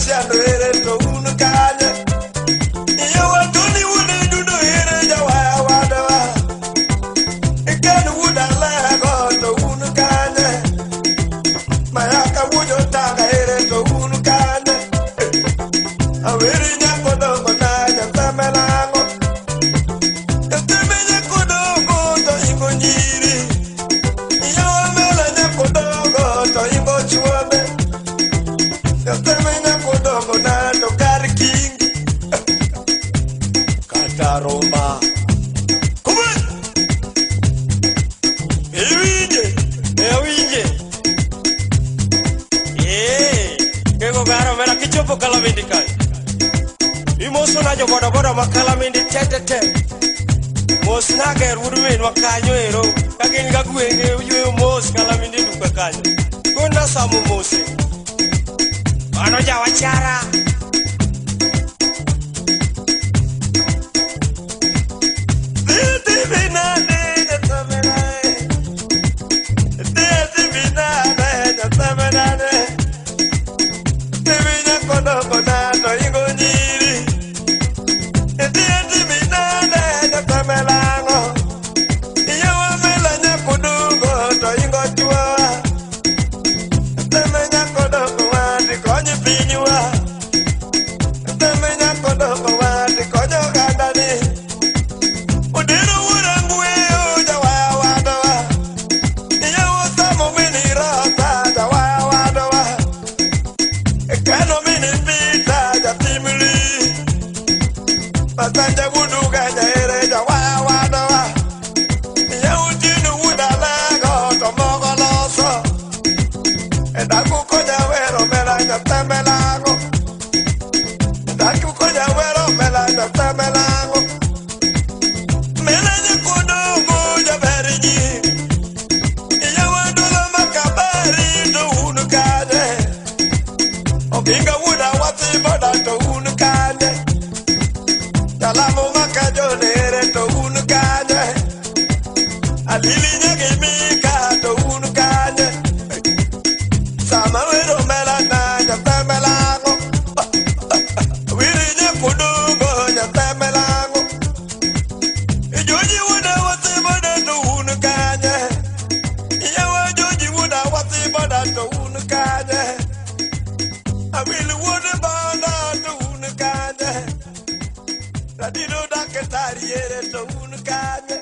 Luciano ere to un kanye. Yawa Tony wuod Dudo ere jawaya wadwa. Ken wuod Alego to un kanye. Mayaka wuod Otaga ere to un kanye. Aweri nyakodongo na nyasamelango. Nyathime nyakodongo to ingo nyiri. Yawa mela nyakodongo to ingo chuode. Nyathime nyakodongo na to kar kingi. Kata rumba. Come on! Iwinje? Awinje. Ee, kego garo mera kichopo Kalamindi kae. Imosona jo boda boda ma Kalamindi te te te. Mosna ger wuod minwa kanyo ero. Ka gin ga gwenge yweyo mos Kalamindi duka kanyo. Kona samo mose. Mano jawachara. Odero wuod Angweyo jawaya wadwa. Iyawo samo mini rota jawaya wadwa. Kano mini pita jatimli. Masanja wuduga nyaere jawaya wadwa. Iyawo tino wuod Alego to mogo loso. Edaku konya wero mela nyatemelango. Edaku konya wero mela nyatemelango. Mela nyakodongo jaber ji. Iyawo dolo makabari to un kanye. Oginga wuod Awasi boda to un kanye. Jalamo makajonere to un kanye. Alili nyagi mika to un kanye. Sama wero mela na nyatemelango. Wiri nyakodongo nyatemelango. Ijoji wuod Awasi boda to un kanye. Iyawo joji wuod Awasi boda to un kanye. Awil wuod Banda to un kanye. Radino daktar ere to un kanye.